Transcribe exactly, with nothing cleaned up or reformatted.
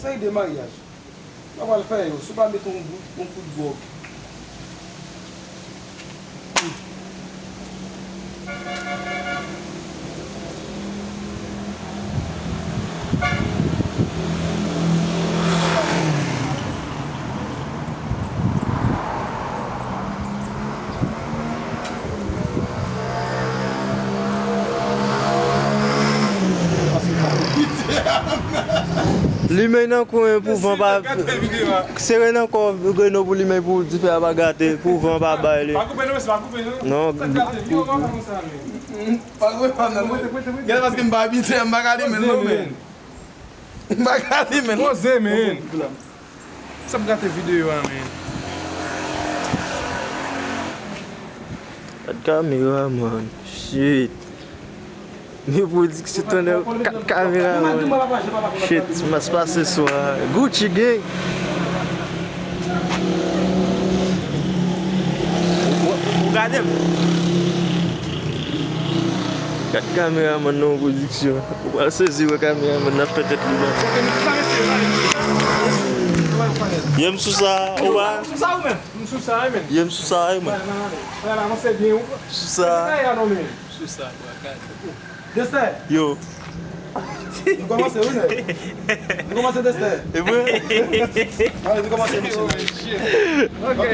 Fèy de maryaj. Sa pral fè yo, si w pa met yon bout, yon kout gwòg. Limen nan kwen pou van pa. Sere nan kò Reno pou limen pou dife a pa gate, pou van pa bay li. Pa koupe non, mesye, pa koupe non. Non. Sa k gate, li yo pa konsa, men. Pa koupe non. Gade paske m pa abitye, m pa ka limen non, men. M pa ka limen non. Poze, men. Sa ap gate videyo a, men. Gad kamera, man. Shit. Men pwodiksyon tonnè, kat kamera, man. Shit, mas pase swa. Gucci gang. Ou gade m. Gad kameramann nan yon pwodiksyon. Ou pral sezi wè kameramann nan ap fè tèt li bò. Ye m sou sa, ou pa? Sou sa ou menm? M sou sa wi menm. Ye m sou sa wi mwen. Mwen la avanse byen ou. Sou sa. Mwen la non men. Sou sa, bro. Destè. Yo. Nou kòmanse wi nèg. Nou kòmanse Destè. E vre? Alè, nou kòmanse mesye. Ok.